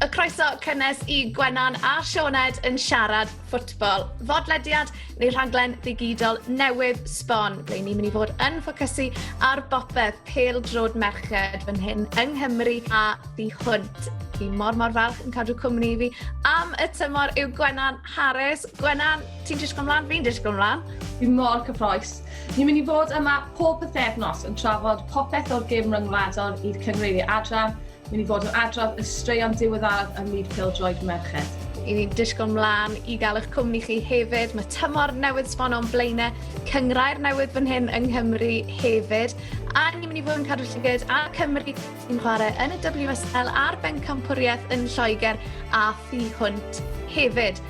Y croeso cynnes i Gwenan a Sioned yn siarad ffwtbol. Fodlediad neu rhaglen ddigidol newydd sbon, ble ni'n mynd i fod yn ffocysu ar bopeth pêl-droed merched fan hyn yng Nghymru a thu hwnt. Fi mor mor falch yn cadw cwmni i fi am y tymor yw Gwenan Harris. Gwenan, ti'n disgwyl ymlaen? Fi'n disgwyl ymlaen. Fi mor cyffroes. Ni'n mynd i fod yma pob pythefnos yn trafod popeth o'r gêm ryngwladol i'r cynghreiriau adran, Mynd i fod yn adrodd y straeon diweddaraf ym myd pêl-droed merched. I ni'n disgwyl mlaen i gael eich cwmni chi hefyd. Mae tymor newydd sbon o'n blaenau, cynghrair newydd fan hyn yng Nghymru hefyd. A ni'n mynd i fod yn cadw llygad ar Cymru sy'n chwarae yn y WSL a'r bencampwriaeth yn Lloegr a thu hwnt hefyd.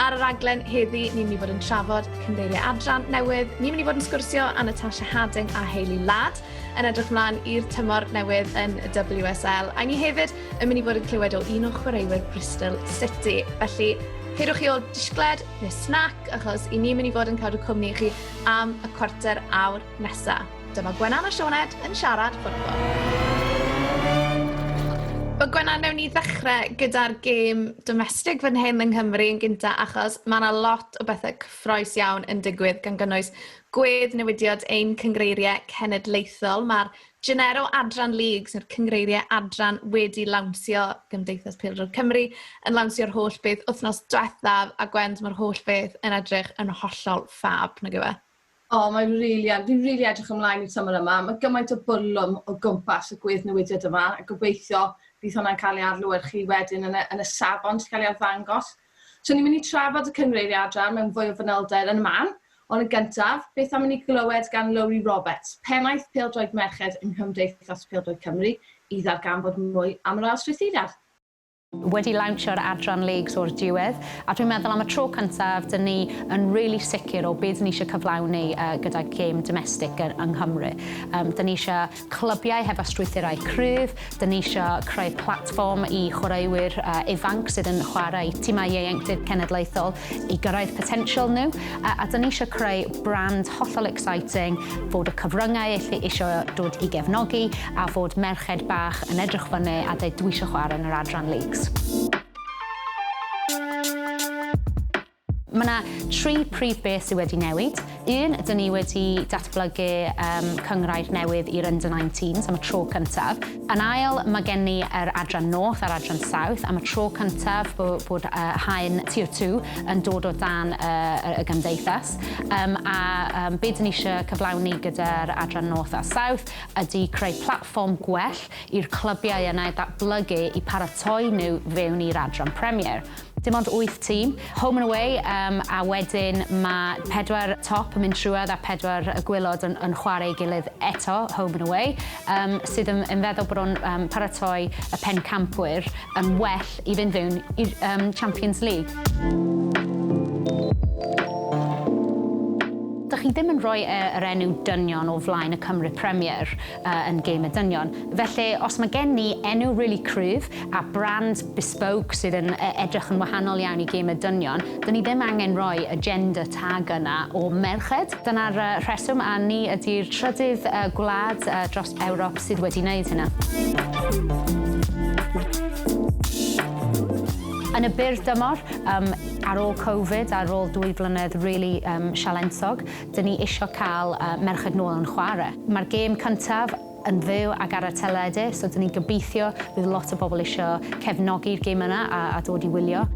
Ar y raglen heddi, ni'n mynd i fod yn trafod cynghreiriau adran newydd. Ni'n mynd i fod yn sgwrsio â Natasha Harding a Hayley Ladd yn edrych mlaen i'r tymor newydd yn y WSL. A ni hefyd yn mynd i fod yn clywed o un o chwaraewyr Bristol City. Felly, peidwch chi ôl disgled neu snac, achos i ni'n mynd i fod yn cadw cwmni i chi am y cwarter awr nesaf. Dyma Gwenan a Sioned yn siarad ffwtbol. Wel Gwenan, newn ni ddechrau gyda'r gêm domestig fan hyn yng Nghymru yn gynta, achos mae yna lot o bethau cyffroes iawn yn digwydd, gan gynnwys gwedd newidiad ein cyngreiriau cenedlaethol. Mae'r Genero Adran Leagues, neu'r cyngreiriau adran, wedi lawnsio Gymdeithas Pêl-droed Cymru, yn lawnsio'r holl beth wythnos diwethaf, a Gwend, mae'r holl beth yn edrych yn hollol ffab, nag yw e? O, oh, mae'n rili, really, fi'n rili really edrych ymlaen i'r tymor yma. Mae gymaint o bwrlwm o gwmpas y gweddnewidiad yma, a gobeithio bydd hwnna'n cael ei adlewyrchu wedyn yn y, yn y safon sy'n cael ei arddangos. So ni'n mynd i trafod y cynghreiriau adran mewn fwy o fanylder yn y man, ond yn gyntaf, beth am i ni glywed gan Lowri Roberts, pennaeth pêl-droed merched yng Nghymdeithas Pêl-droed Cymru, i ddarganfod mwy am yr ail strwythuriad. Wedi lawnsio'r adran Leagues o'r diwedd, a dwi'n meddwl am y tro cyntaf 'dyn ni yn really sicr o be' 'dyn ni eisiau cyflawni gyda gêm domestig yng Nghymru. 'Dyn ni eisiau clybiau hefo strwythurau cryf, 'dyn ni eisiau creu platfform i chwaraewyr ifanc sydd yn chwarae i timau ieuenctid cenedlaethol i gyrraedd potensial nhw, a 'dyn ni eisiau creu brand hollol exciting, fod y cyfryngau eisiau dod i gefnogi, a fod merched bach yn edrych fyny a deud dwi eisiau chwarae yn yr adran Leagues. Mae yna tri prif beth sydd wedi newid. Un, dyn ni wedi datblygu um, cynghrair newydd i'r Under 19s am y tro cyntaf. Yn ail, mae gen ni yr adran North a'r adran South am y tro cyntaf bod, bod haen Tier 2 yn dod o dan y, y gymdeithas. Um, a um, be dyn ni eisiau cyflawni gyda'r adran North a South ydy creu platfform gwell i'r clybiau yna ddatblygu i paratoi nhw fewn i'r adran Premier. Dim ond wyth tîm, home and away, um, a wedyn mae pedwar top yn mynd trwad a pedwar y gwylod yn, yn chwarae ei gilydd eto, home and away, um, sydd yn, yn feddwl bod o'n um, paratoi y pencampwyr yn well i fynd fewn i'r um, Champions League. Dych chi ddim yn rhoi yr enw dynion o flaen y Cymru Premier yn gêm y dynion. Felly, os mae gen ni enw really cryf a brand bespoke sydd yn edrych yn wahanol iawn i gêm y dynion, dyn ni ddim angen rhoi y gender tag yna o merched. Dyna'r rheswm, a ni ydy'r trydydd gwlad dros Ewrop sydd wedi wneud hynna. Yn y byr dymor, um, ar ôl Covid, ar ôl 2 flynedd really um, sialensog, dyn ni isio cael merched nôl yn chwarae. Mae'r gêm cyntaf yn fyw ac ar y teledu, so dyn ni'n gobeithio bydd lot o bobl isio cefnogi'r gêm yna a, a dod i wylio.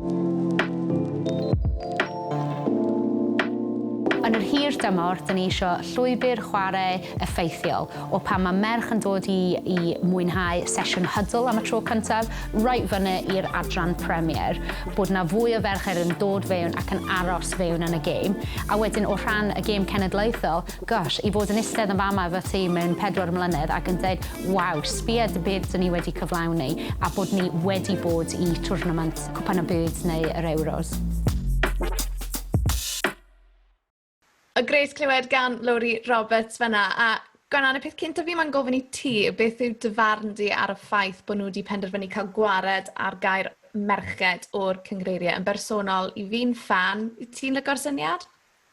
Yn yr hir dymor, dyn ni isio llwybr chwarae effeithiol, o pan mae merch yn dod i i mwynhau sesiwn huddle am y tro cyntaf, reit fyny i'r adran Premier, bod 'na fwy o ferched yn dod fewn ac yn aros fewn yn y gêm. A wedyn o rhan y gêm cenedlaethol, gosh, i fod yn istedd yn fama efo ti mewn pedwar mlynedd ac yn deud, waw, sbia be dyn ni wedi cyflawni, a bod ni wedi bod i twrnament Cwpan y Byd neu yr Euros. O grêt clywed gan Lowri Roberts fan'na a Gwennan y peth cynta fi moyn gofyn i ti yw beth yw dy farn di ar y ffaith bod nhw wedi penderfynu cael gwared ar gair merched o'r cyngreiriau yn bersonol i fi'n ffan, wyt ti'n lygo'r syniad?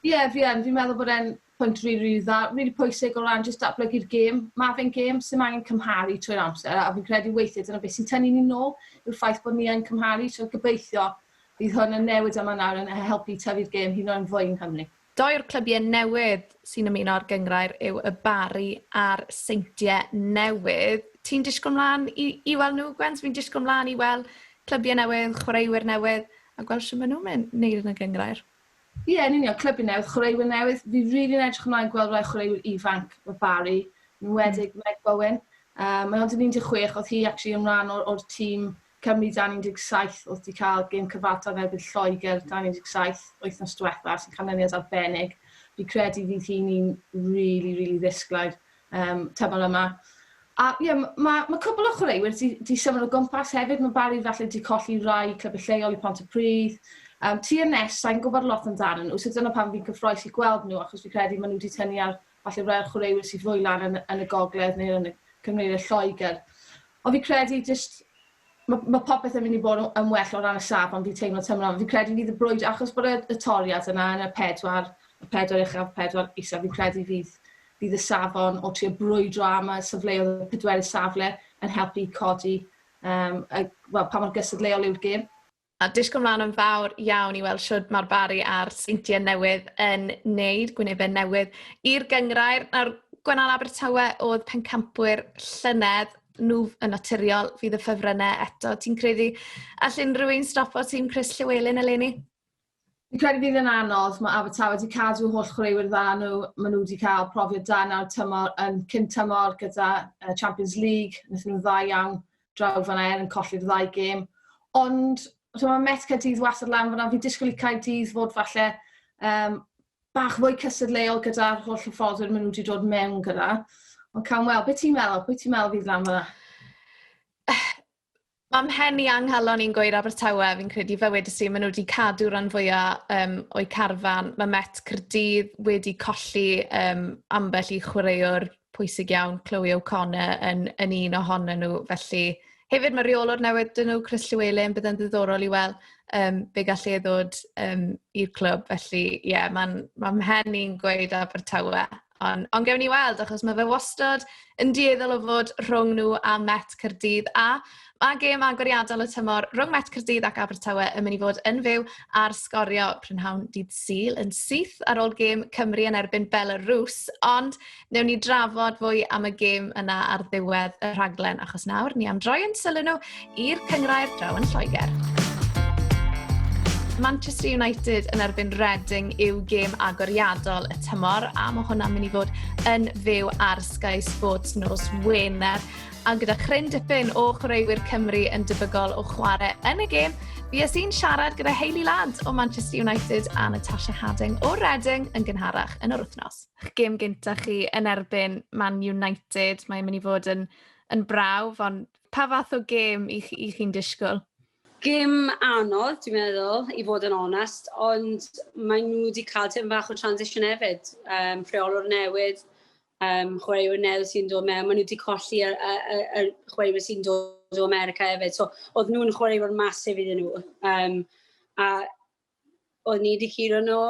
Ie, yeah, fi yn. Fi'n meddwl bod e'n Pwynt rili, rili dda, rili pwysig o ran jyst datblygu'r gêm. Mae fe'n gêm sy'n angen cymharu trwy'r amser, a fi'n credu weithiau dyna beth sy'n tynnu ni nôl, yw'r ffaith bod ni yn cymharu, so gobeithio bydd hwn yn newid yma nawr yn helpu tyfu'r gêm hyd yn oed yn fwy yng Nghymru. Dou o'r clybiau newydd sy'n ymuno â'r gynghrair yw y Barri a'r Seintiau Newydd. Ti'n disgwyl mlaen i weld nhw, Gwen? Fi'n disgwyl mlaen i weld clybiau newydd, chwaraewyr newydd, a gweld sut maen nhw'n mynd wneud yn y gynghrair. Ie, yeah, yn union, clybiau newydd, chwaraewyr newydd. Fi rili'n really edrych ymlaen gweld rai chwaraewyr ifanc o Barri, yn enwedig Meg Bowen. Mae ond yn 16, oedd hi actually yn rhan o'r tîm Cymru dan 17, oedd wedi cael gêm cyfartal erbyn Lloegr dan 17 wythnos diwetha, sy'n canlyniad arbennig. Fi credu fydd hi'n un really, really ddisglair tymor yma. A ie, yeah, mae cwbl o chwaraewyr di symud o gwmpas hefyd. Mae Barry falle di colli rai clybiau lleol i Pontypridd. TNS, sa'n gwybod lot amdanyn nhw, so dyna pam fi'n cyffroes i gweld nhw, achos fi credu maen nhw wedi tynnu ar falle rai o'r chwaraewyr sydd fwy lan yn y gogledd neu yn y Cymru neu Lloegr. Ond fi credu just, mae popeth yn mynd i bod yn well o ran y safon fi'n teimlo tymor yma. Fi'n credu fydd y brwyd, achos bod y toriad yna yn y pedwar uchaf, pedwar isaf, fi'n credu fydd y safon o trio brwydro am y safleoedd y pedwerydd safle yn helpu codi wel, pa mor gystadleuol yw'r gêm. A disgwyl mlaen yn fawr iawn i weld siwt mae'r Barri a'r Seintiau Newydd yn neud gwynebau newydd i'r gynghrair. Nawr, Gwenan, Abertawe oedd pencampwyr llynedd, nhw yn naturiol fydd y ffefrynnau eto. Ti'n credu all unrhyw un stopo tîm Chris Llewellyn eleni? Fi'n credu fydd yn anodd. Mae Abertawe wedi cadw holl chwaraewyr dda nhw. Maen nhw wedi cael profiad da nawr tymor, yn cyn tymor gyda Champions League. Wnaethon nhw dda iawn draw fan er yn colli'r ddau gêm. Ond so mae Met Caerdydd wastad lan fan'na. Fi'n disgwyl i Caerdydd fod falle bach fwy cystadleuol gyda'r holl hyfforddwyr maen nhw wedi dod mewn gyda. Ond cawn weld, beth ti'n meddwl? Pwy ti'n meddwl fydd lan fan'na? Mae mhen i a'n nghalon i'n gweud Abertawe, fi'n credu fel wedes i, maen nhw wedi cadw rhan fwyaf o'i carfan. Mae Met Caerdydd wedi colli ambell i chwaraewr pwysig iawn, Chloe O'Connor yn un ohonyn nhw. Felly, hefyd mae reolwr newydd dyn nhw, Chris Llewellyn, bydd yn ddiddorol i weld be gallu ei ddod i'r clwb. Felly, ie, yeah, mae'n ma mhen i'n gweud Abertawe. Ond gewn ni weld, achos mae fe wastad yn dueddol o fod rhwng nhw a Met Caerdydd. A mae gêm agoriadol y tymor rhwng Met Caerdydd ac Abertawe yn mynd i fod yn fyw ar Sgorio prynhawn dydd Sul yn syth ar ôl gêm Cymru yn erbyn Belarus. Ond newn ni drafod fwy am y gêm yna ar ddiwedd y rhaglen, achos nawr ni am droi yn sylw nhw i'r cynghrair draw yn Lloegr. Manchester United yn erbyn Reading yw gêm agoriadol y tymor, a mae hwnna'n mynd i fod yn fyw ar Sky Sports nos Wener. A gyda chryn dipyn o chwaraewyr Cymru yn debygol o chwarae yn y gêm, fues i'n siarad gyda Hayley Ladd o Manchester United a Natasha Harding o Reading yn gynharach yn yr wythnos. Gêm gynta chi yn erbyn Man United, mae'n mynd i fod yn brawf, ond pa fath o gêm i chi'n disgwyl? Gêm anodd, dwi'n meddwl, i fod yn onest, ond mae nhw wedi cael tipyn bach o transition hefyd. Rheolwr newydd, chwaraewyr newydd sy'n dod mewn, maen nhw wedi colli y chwaraewyr sy'n dod o America hefyd. So, oedd nhw'n chwaraewyr masif iddyn nhw. A oedd ni wedi curo nhw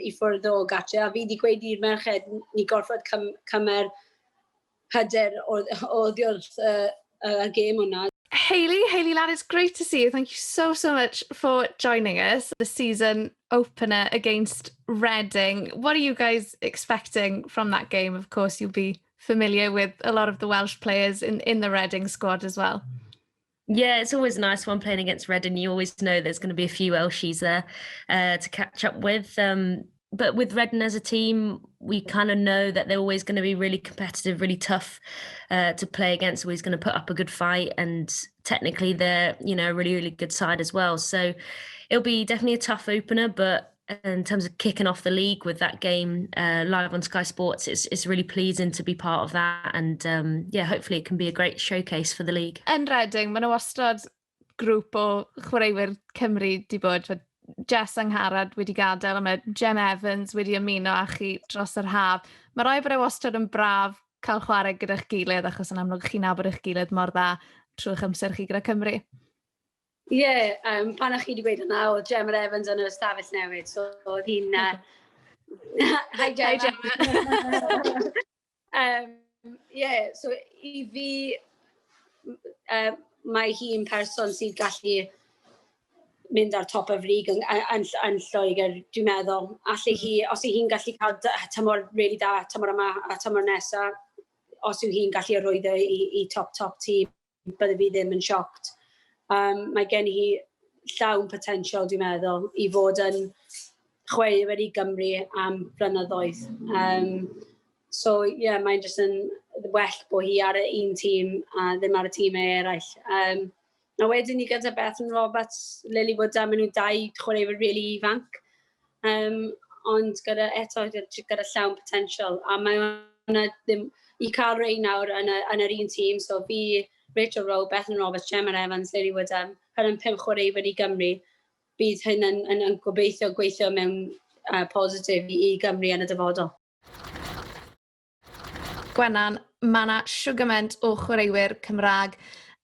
i ffwrdd o gatre, a fi wedi gweud i'r merched, ni gorfod cymer hyder oddi wrth y gêm hwnna. Hayley, Hayley Ladd, it's great to see you. Thank you so, so much for joining us. The season opener against Reading. What are you guys expecting from that game? Of course, you'll be familiar with a lot of the Welsh players in the Reading squad as well. Yeah, it's always a nice one playing against Reading. You always know there's going to be a few Welshies there to catch up with. But with Reading as a team, we kind of know that they're always going to be really competitive, really tough to play against, always going to put up a good fight. And technically, they're a really, really good side as well. So it'll be definitely a tough opener, but in terms of kicking off the league with that game live on Sky Sports, it's really pleasing to be part of that. And yeah, hopefully it can be a great showcase for the league. Yn Reading, maen nhw wastad grŵp o chwaraewyr Cymru di bod. Jess Angharad wedi gadael, a mae Jem Evans wedi ymuno â chi dros yr haf. Mae rhaid bod e wastad yn braf cael chwarae gyda'ch gilydd, achos yn amlwg chi'n nabod eich gilydd mor dda trwy'ch amser chi gyda Cymru. Ie, yeah, pan o'ch chi wedi gweud yna, oedd Gemma Evans yn y stafell newid, so oedd hi'n Hi Gemma. Hi Gemma. Yeah, so i fi, mae hi'n person sydd gallu mynd ar top y frig yn Lloegr, dwi'n meddwl. Alle hi, os yw hi'n gallu cael tymor really da, tymor yma a tymor nesaf, os yw hi'n gallu arwyddo i top tîm, bydde fi ddim yn shocked. Mae gen hi llawn potential, dwi'n meddwl, i fod yn chwaraewyr i Gymru am blynyddoedd. So, yeah, mae'n jyst yn well bod hi ar y un tîm a ddim ar y tîmau eraill. A wedyn ni gyda Bethan Roberts, Lily Woodham, maen nhw'n dau chwaraewyr really ifanc. Ond gyda, eto, gyda llawn potential. A mae hwnna ddim, i cael rei nawr yn yr un tîm, so fi, Rachel Rowe, Bethan Roberts, Gemma Evans, Lily Woodham, hyn yn pum chwaraewyr i Gymru, bydd hyn yn gobeithio gweithio mewn positif i Gymru yn y dyfodol. Gwenan, mae yna siwgyment o chwaraewyr Cymraeg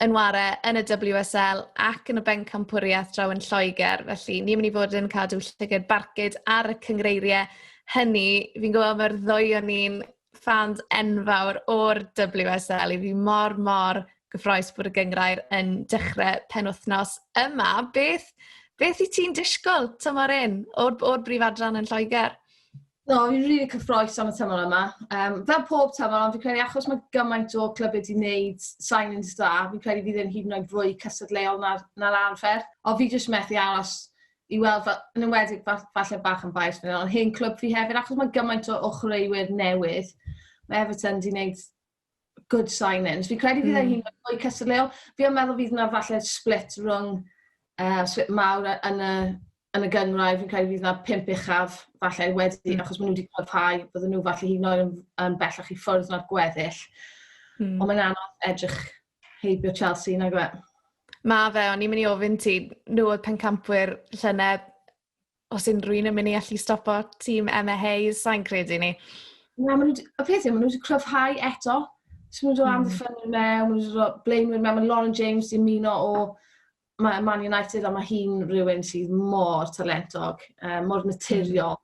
yn ware yn y WSL ac yn y bencampwriaeth draw yn Lloegr. Felly, ni'n mynd i fod yn cadw llygad barcud ar y cyngreiriau hynny. Fi'n gwybod mae'r ddwy o'n ni'n fans enfawr o'r WSL. I fi mor, mor gyffroes bod y gyngrair yn dechrau penwythnos yma. Beth i ti'n disgwyl tymor un o'r brif adran yn Lloegr? No, fi'n rili cyffroes am y tymor yma. Fel pob tymor, ond fi'n credu achos mae gymaint o clybiau wedi wneud signings da, fi'n credu fydd yn hyd yn oed fwy cystadleuol na'r arfer. Ond fi jyst methu aros i weld, fel, yn enwedig falle bach yn biased fan hyn, ond hen clwb fi hefyd, achos mae gymaint o chwaraewyr newydd, mae Everton wedi wneud good signings. Fi'n credu fydd yn hyd yn oed fwy cystadleuol. Fi yn meddwl fydd yna falle split rhwng split mawr yn y gyngrair. Fi'n credu fydd yna 5 uchaf falle wedi, achos maen nhw wedi cryfhau, bydden nhw falle hyd yn oed yn bellach i ffwrdd na'r gweddill. Ond mae'n anodd edrych heibio Chelsea, nag yw e? Ma fe, o'n i'n mynd i ofyn ti, nhw oedd pencampwyr llynedd, os unrhyw un yn mynd i allu stopo tîm Emma Hayes, sa'n credu ni. Na, y peth yw, maen nhw wedi cryfhau eto. So maen nhw wedi dod amddiffynwyr mewn, maen nhw wedi dod blaenwyr mewn, mae Lauren James wedi ymuno o Man United, a mae hi'n rhywun sydd mor talentog, mor naturiol.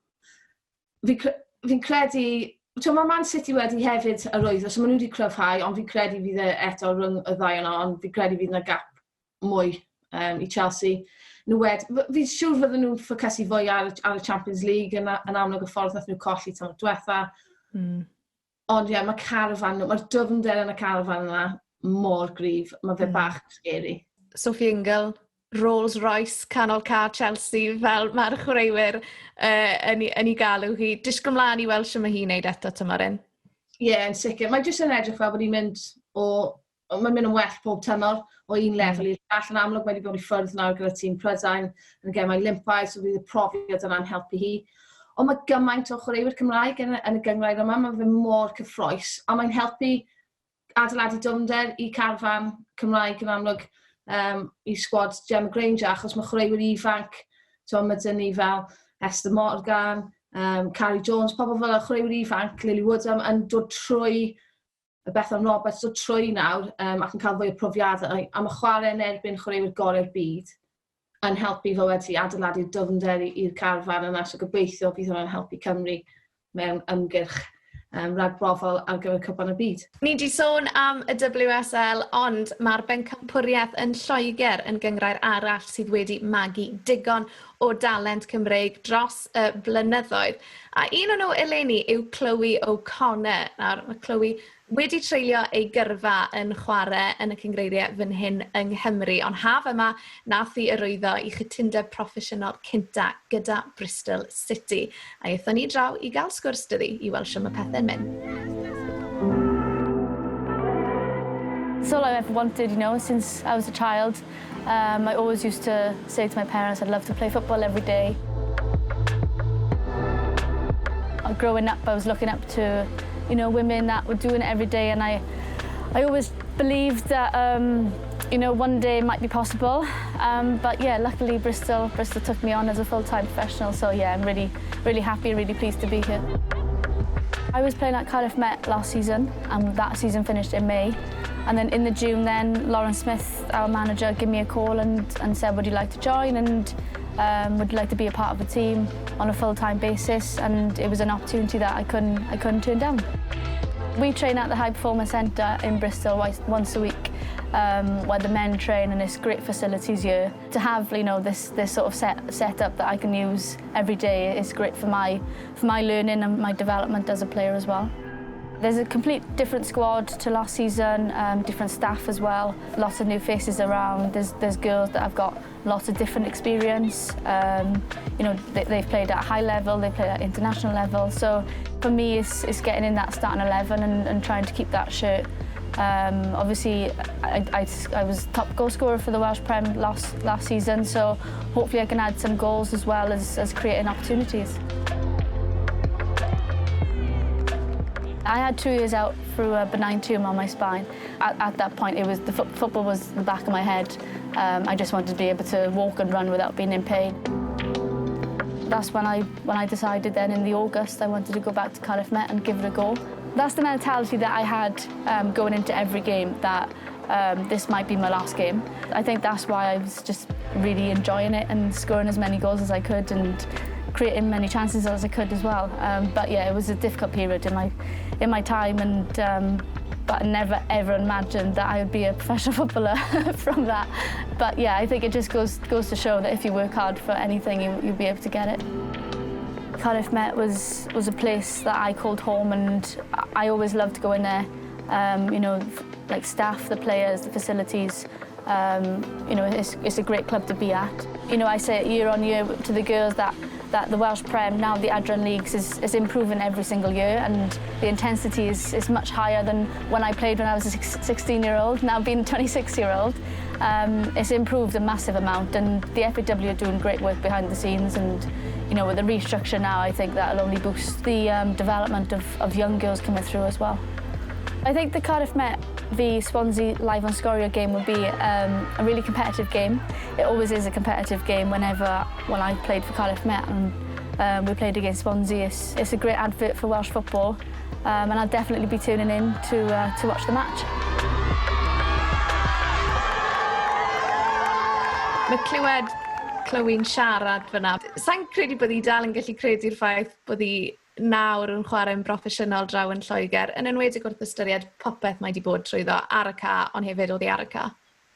Fi'n credu, mae Man City wedi hefyd arwyddo, so maen nhw wedi cryfhau, ond fi'n credu fydd e eto rhwng y ddau yno, ond fi'n credu fydd yna gap mwy i Chelsea. Fi'n siŵr fydden nhw'n ffocysu fwy ar y Champions League yn amlwg y ffordd nath nhw colli tymor diwetha. Ond ie, mae carafan, mae'r dyfnder yn y carafan yna mor gryf, mae fe bach yn scary. Sophie Ingle, Rolls Royce, canol car Chelsea, fel mae'r chwaraewyr yn ei galw hi. Disgwyl mlaen i weld sut mae hi'n neud eto tymor hyn. Ie, yeah, yn sicr. Mae jyst yn edrych fel bod hi'n mynd o... Mae'n mynd yn well pob tymor o un lefel i'r llall. Yn amlwg mae wedi bod i ffwrdd nawr gyda tîm Prydain yn y Gemau Olympaidd, so fydd y profiad yna'n helpu hi. Ond mae gymaint o chwaraewyr Cymraeg yn y gyngrair yma, mae fe mor cyffroes, a mae'n helpu adeiladu dwfnder i carfan Cymraeg yn amlwg, i sgwad Gemma Grainger, achos mae chwaraewyr ifanc, mae dyn ni fel Esther Morgan, Carrie Jones, pobl fel y chwaraewyr ifanc, Lily Woodham, yn dod trwy y Bethan Roberts, dod trwy nawr, ac yn cael fwy o profiadau, a mae chwarae yn erbyn chwaraewyr gorau'r byd yn helpu fo wedi adeiladu'r dyfnder i'r carfan yna, so gobeithio bydd hwnna'n helpu Cymru mewn ymgyrch ragbrofol ar gyfer Cwpan y Byd. Ni wedi sôn am y WSL, ond mae'r bencampwriaeth yn Lloegr yn gyngrair arall sydd wedi magu digon o dalent Cymreig dros y blynyddoedd. A un o'n nhw eleni yw Chloe O'Connor. Nawr, mae Chloe wedi treulio ei gyrfa yn chwarae yn y cyngreiriau fan hyn yng Nghymru, ond haf yma nath hi arwyddo i chytundeb proffesiynol cynta gyda Bristol City. A aethon ni draw i gael sgwrs dyddi i weld sut mae pethau'n mynd. It's all I ever wanted, since I was a child. I always used to say to my parents I'd love to play football every day. Growing up, I was looking up to women that were doing it every day, and I always believed that one day it might be possible. But luckily Bristol took me on as a full-time professional. So I'm really, really happy, really pleased to be here. I was playing at Cardiff Met last season, and that season finished in May. And then in the June then, Lauren Smith, our manager, gave me a call and said, would you like to join? And Would like to be a part of a team on a full-time basis, and it was an opportunity that I couldn't turn down. We train at the High Performance Centre in Bristol once a week, where the men train, and it's great facilities here. To have this sort of set up that I can use every day is great for my learning and my development as a player as well. There's a complete different squad to last season, different staff as well, lots of new faces around. There's girls that have got lots of different experience. They've played at high level, they've played at international level. So for me, it's getting in that starting 11 and trying to keep that shirt. Obviously, I was top goal scorer for the Welsh Prem last season, so hopefully I can add some goals as well as creating opportunities. I had 2 years out through a benign tumour on my spine. At that point, it was the football was the back of my head. I just wanted to be able to walk and run without being in pain. That's when I decided then in the August I wanted to go back to Cardiff Met and give it a go. That's the mentality that I had going into every game, that this might be my last game. I think that's why I was just really enjoying it and scoring as many goals as I could and creating many chances as I could as well. But yeah, it was a difficult period in my time, and but I never ever imagined that I would be a professional footballer from that. But yeah, I think it just goes to show that if you work hard for anything, you'll be able to get it. Cardiff Met was a place that I called home, and I always loved going there. Like staff, the players, the facilities. It's a great club to be at. I say it year on year to the girls that the Welsh Prem, now the Adran Leagues, is improving every single year, and the intensity is much higher than when I played when I was a 16-year-old, now being a 26-year-old. It's improved a massive amount, and the FAW are doing great work behind the scenes, and with the restructure now, I think that'll only boost the development of young girls coming through as well. I think the Cardiff Met v Swansea live on Sgorio game will be a really competitive game. It always is a competitive game whenever, when I played for Cardiff Met and we played against Swansea. It's a great advert for Welsh football, and I'll definitely be tuning in to watch the match. Mae clywed Chloe'n siarad fyna. Sa'n credu bod hi dal yn gallu credu'r ffaith bod hi nawr yn chwarae'n broffesiynol draw yn Lloegr, yn enwedig wrth ystyried popeth mae wedi bod trwyddo ar y ca, ond hefyd oddi ar y ca.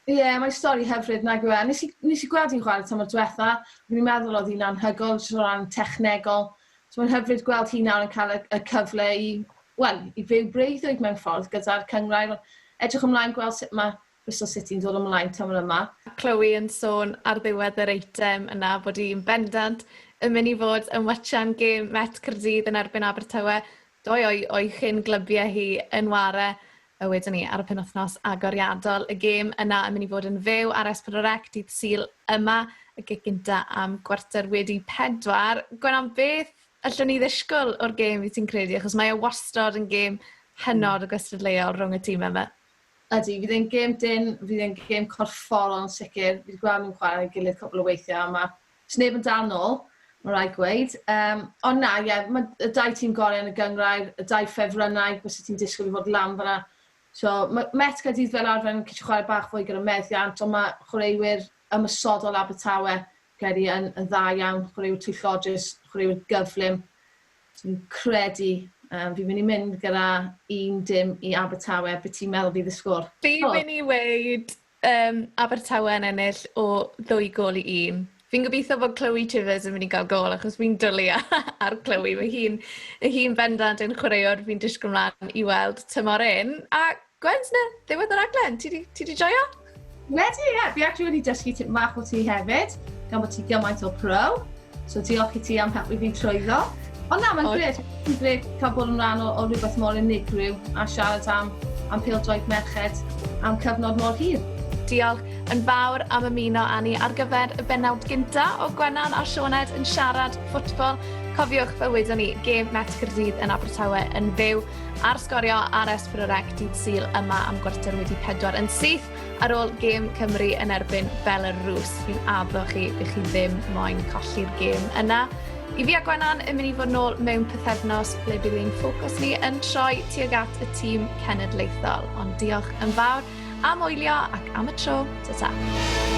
Ie, yeah, mae stori hyfryd nag yw e. Nes i gweld hi'n chwarae tymor diwetha. Fi'n meddwl oedd hi'n anhygoel, jyst o ran technegol. So mae'n hyfryd gweld hi nawr yn cael y cyfle i, wel, i fyw breuddwyd mewn ffordd gyda'r cynghrair. Edrych ymlaen gweld sut mae Bristol City'n dod ymlaen tymor yma. Chloe yn sôn ar ddiwedd yr eitem yna bod hi'n bendant yn mynd i fod yn watchan gêm Met Caerdydd yn erbyn Abertawe. Doi o'i chyn glybiau hi yn ware a wedyn ni ar y penwthnos agoriadol. Y gêm yna yn mynd i fod yn fyw ar S4C dydd Sul yma, y gic gynta am 4:15. Gwenan, beth allwn ni ddisgwyl o'r gêm i ti'n credu? Achos mae e wastad yn gêm hynod o gystadleuol rhwng y tîm yma. Ydy, fydd e'n gêm dyn, fydd e'n gêm corfforol yn sicr. Fi wedi gweld nhw'n chwarae gilydd cwpl o weithiau, a mae sneb yn dal nôl, mae rhaid gweud. Ond na, ie, yeah, mae y dau tîm gorau yn y gynghrair, y dau ffefrynnau, bys ti'n disgwyl i fod lan fyna. So, mae Met Caerdydd fel arfer yn ceisio chwarae bach fwy gyda meddiant, ond mae chwaraewyr ymosodol Abertawe credu yn dda iawn, chwaraewyr twyllodrus, chwaraewyr gyflym. Dwi'n credu fi'n mynd i mynd gyda 1-0 i Abertawe. Beth ti'n meddwl fydd y sgôr? Fi'n mynd i weud Abertawe yn ennill o 2 gôl i 1. Fi'n gobeithio bod Chloe Chivers yn mynd i gael gôl, achos fi'n dwlu ar Chloe. Mae hi'n bendant yn chwaraewr fi'n disgwyl mlaen i weld tymor un. A Gwen, na, ddiwedd yr raglen. Ti di joio? Wedi, ie. Yeah. Fi actually wedi dysgu tipyn bach o ti hefyd, gan bod ti gymaint o pro. So diolch i ti am helpu fi trwyddo. Ond na, mae'n grêt. Mae'n grêt cael bod yn rhan o rhywbeth mor unigryw a siarad am pêl-droed merched am cyfnod mor hir. Diolch yn fawr am ymuno â ni ar gyfer y bennawd gynta o Gwenan a Sioned yn siarad ffwtbol. Cofiwch, fel wedon ni, gêm Met Caerdydd yn Abertawe yn fyw ar Sgorio ar S4C dydd Sul yma am 4:15 yn syth ar ôl gêm Cymru yn erbyn Belarus. Fi'n addo chi, bych chi ddim moyn colli'r gêm yna. I fi a Gwenan yn mynd i fod nôl mewn pythefnos ble bydd ein ffocws ni yn troi tuag at y tîm cenedlaethol. Ond diolch yn fawr am wylio ac am y tro. Ta-ta.